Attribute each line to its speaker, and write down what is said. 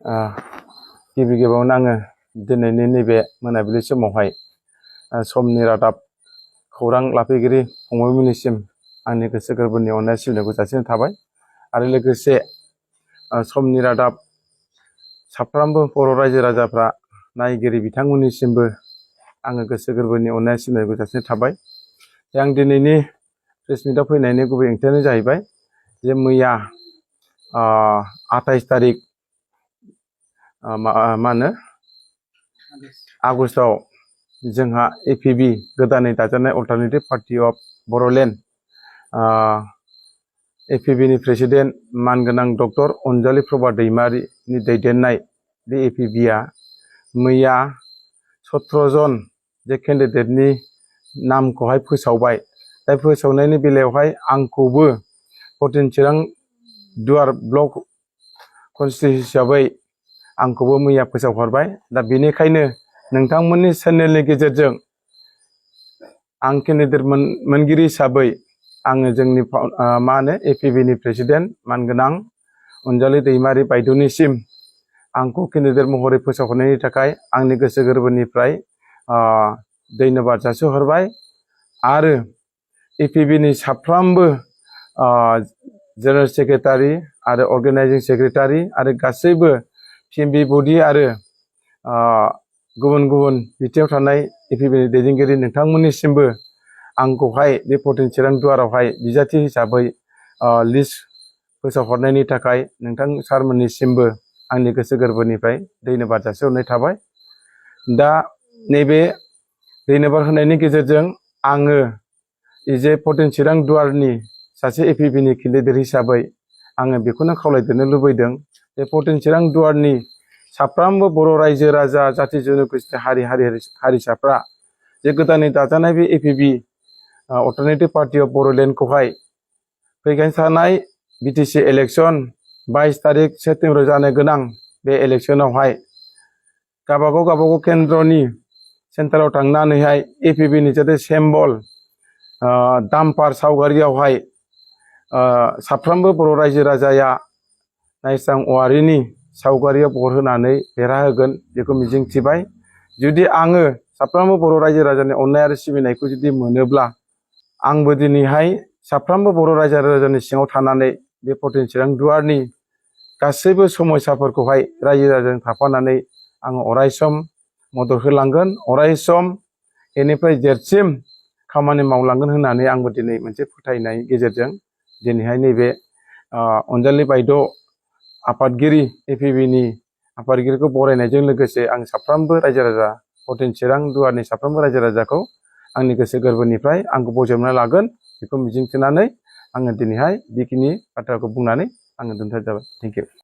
Speaker 1: गिबि गिबियावनो आङो दिनैनि नैबे मोनाबिलि समावहाय समनि रादाब खौरां लाफैगिरि फंबायमोननिसिम आंनि गोसो गोरबोनि अननाय सिबिनायखौ जासिनाय थाबाय। आरो लोगोसे समनि रादाब साफ्रोमबो बर' रायजो राजाफ्रा नायगिरि बिथांमोननिसिमबो आङो गोसो गोरबोनि अननाय सिबिनायखौ जासिनाय थाबाय। आं दिनैनि प्रेस मिटआव फैनायनि गुबै ओंथियानो जाहैबाय जे मैया 28 तारिख आगस्टआव जोंहा एपिबि गोदानै दाजानाय अल्टारनेटिभ पार्टी अफ बर'लेण्ड एपिबिनि प्रेसिडेन्ट मानगोनां डक्टर अनजालि प्रभा दैमारिनि दैदेननाय बे एपिबिआ मैया 17 जन जे केन्डिडेटनि नामखौहाय फोसावबाय। दा फोसावनायनि बेलायावहाय आंखौबो 14 चिरां दुवार ब्लक कनस्टिट्युन्सि हिसाबै आंखौबो मैया फोसावहरबाय। दा बेनिखायनो नोंथांमोननि चेनेलनि गेजेरजों आं केन्डिडेट मोनगिरि हिसाबै आङो जोंनि एपिबिनि प्रेसिडेन्ट मानगोनां अनजालि दैमारि बायद'निसिम आंखौ केन्डिडेट महरै फोसावहरनायनि थाखाय आंनि गोसो गोरबोनिफ्राय धन्यबाद जासिहरबाय। आरो एपिबिनि साफ्रोमबो जेनेरेल सेक्रेटारि आरो अर्गेनाइजिं सेक्रेटारि आरो गासैबो पिएमबि बडि आरो गुबुन गुबुन बिथिङाव थानाय एपिबिनि दैदेनगिरि नोंथांमोननिसिमबो आंखौहाय बे 14 चिरां दुवारावहाय बिजाथि हिसाबै लिस्ट फोसावहरनायनि थाखाय नोंथां सारमोननिसिमबो आंनि गोसो गोरबोनिफ्राय धन्यबाद जासिहरनाय थाबाय। दा नैबे धन्यबाद होनायनि गेजेरजों आङो जे 14 चिरां दुवारनि सासे एपिबिनि केन्डिडेट हिसाबै आङो बेखौनो खावलायदेरनो लुबैदों जे 14 चिरां दुवारनि साफ्रोमबो बर' रायजो राजा जाथि जन'गोष्ठी हारिसाफ्रा जे गोदानै दाजानाय बे एपिबि अल्टारनेटिभ पार्टी अफ बर'लेण्डखौहाय फैगोन थानाय बिटिसि इलेक्सन 22 तारिख सेप्तेम्बराव जानो गोनां बे इलेक्सनावहाय गावबागाव केन्द्रनि सेन्टाराव थांनानैहाय एपिबिनि जाहाथे सेम्बल दाम्पार सावगारियावहाय साफ्रोमबो बर' रायजो राजाया नायस्रां औवारिनि सावगारियाव भट होनानै देरहाहोगोन बेखौ मिजिंथिबाय। जुदि आङो साफ्रोमबो बर' रायजो राजानि अननाय आरो सिबिनायखौ जुदि मोनोब्ला आंबो दिनैहाय साफ्रोमबो बर' रायजो राजानि सिङाव थानानै बे 14 चिरां दुवारनि गासैबो समस्याफोरखौहाय रायजो राजाजों थाफानानै आङो अरायसम मदद होलांगोन, अरायसम बेनिफ्राय देरसिन खामानि मावलांगोन होननानै आंबो दिनै मोनसे फोथायनाय गेजेरजों दिनैहाय नैबे अनजालि बायद' आफादगिरि एपिबिनि आफादगिरिखौ बरायनायजों लोगोसे आं साफ्रोमबो रायजो राजा 14 चिरां दुवारनि साफ्रोमबो रायजो राजाखौ आंनि गोसो गोरबोनिफ्राय आंखौ बजबना लागोन बेखौ मिजिंथिनानै आङो दिनैहाय बेखिनि बाथ्राखौ बुंनानै आङो दोनथ'नाय जाबाय। Thank you.